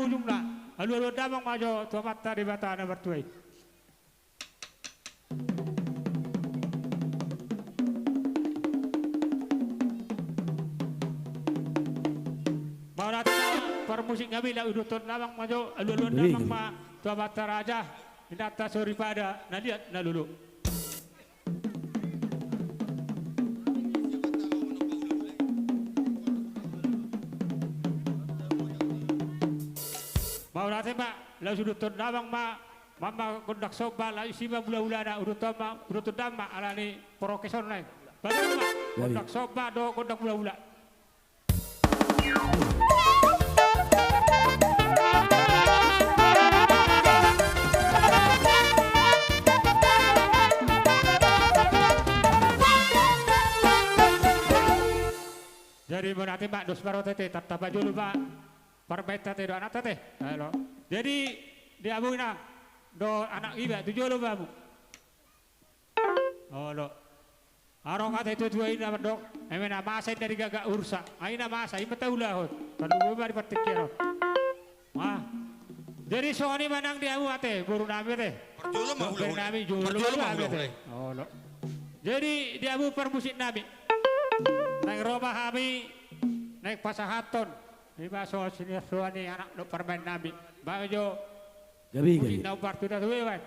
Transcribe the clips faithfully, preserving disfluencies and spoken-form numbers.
Ujungna, alualuhon damang ma jo tu Amanta Debata na martua i. Mauliate ma parmusik nami, laos uduthon damang ma jo, alualuhon damang ma tu amanta raja, inanta soripada na liat na lolo. Mauliate ma, laos uduthon damang ma, ma gondang somba, laos isi ma hulahulana, uduthon ma, uduthon damang ma, alani prokes on nai. Bahen ma gondang somba dohot gondang hulahula. Jadi mauliate ma, dos ma roha ate, tantama jolo ma parmaenta ate dohot anakta ate. Olo. Jadi di hamu inang dohot anak iba, tu jolo ma hamu. Olo. Adong hata ni natuatua i na mandok, eme na masa inda digagak urusan. Ai na masa i ma taulahon. Tarlumobi ma di partingkian on. Wah. Jadi songon i ma nang di hamu ate, boru nami ate. Parjolo ma hulahula. Boru nami jolo ma hulahula ate. Olo. Jadi di hamu parmusik nami, naeng ro ma hami naeng pasahathon. Ima songon sinursuan ni anak dohot parumaen nami. Baen jo. Gabe, gabe. Musik na umbar tu natuatua i baen.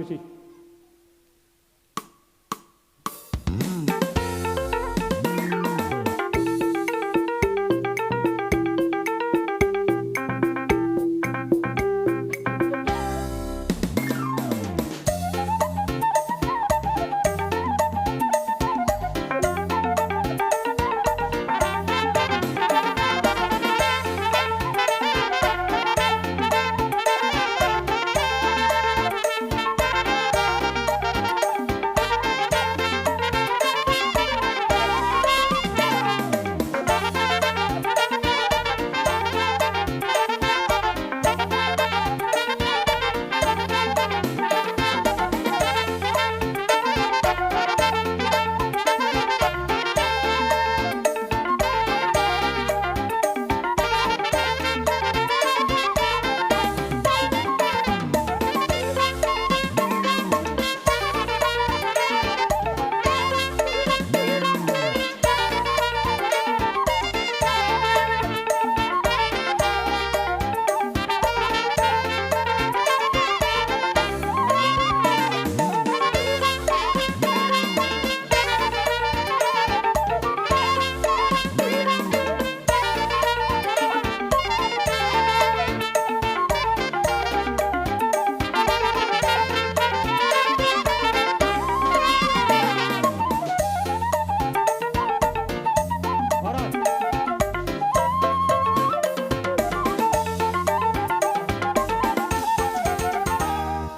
Tusi.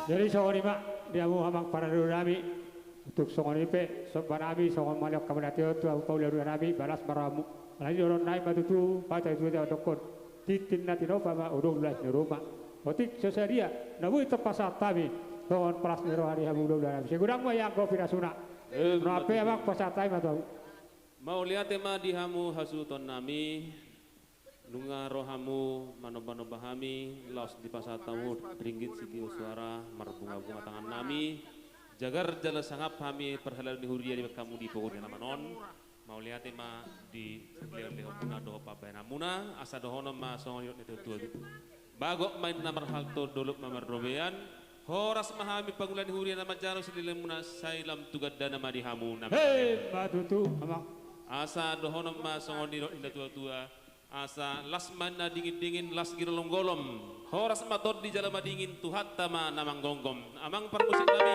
Jadi songon i ma di hamu amang paradu nami. Tung songon i pe somba nami songon mauliate ma tu hamu paradu nami, horas ma rohamu. Alani dohonon nami ma tutu, paita tu dia dokon. Tintin na tinopa ma, odol las ni ruma. Otik so sadia na boi tapasahat hami songon horas ni roha di hamu paradu nami. Sai godang ma i anggo pinasuna. Ro hape amang, pasahat hami ma tu hamu. Mauliate ma di hamu hasuhuton nami. Nunga ro hamu manomba-nomba hami, laos dipasahat hamu ringgit sitio suara, marbunga-bunga tangan nami, jagar jala sangap hami parhalado ni huria dibahen hamu di pogu ni alaman on. Mauliate ma di lehon-lehonmuna dohot pambahenanmuna, asa dohonon ma songon nidok ni natua-tua tutu. Bagot ma inna marhalto, dolok ma marrobean, horas ma hami pangula ni huria na manjalo silelengmuna, sai lam tu gandana ma di hamu na. He, ma tutu, amang. Asa dohonon ma songon nidok ni natua-tua, asa las ma na dingin-dingin, las girolom-golom. Horas ma tondi jala madingin, Tuhanta ma na manggomgom. Amang parmusik nami,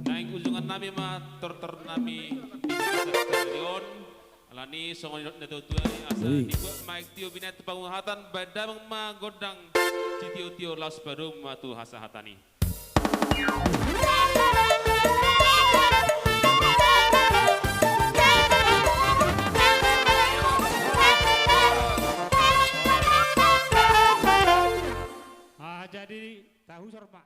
naeng ujongan nami ma tortor nami di bagasan sadari on. Alani songon nidok ni natua-tua i, asa dibuat ma aek tio binahen tu panguhatan, baen damang ma gondang sitio-tio, laos padomu ma tu hasahatan i. Ah, jadi tahusor ma.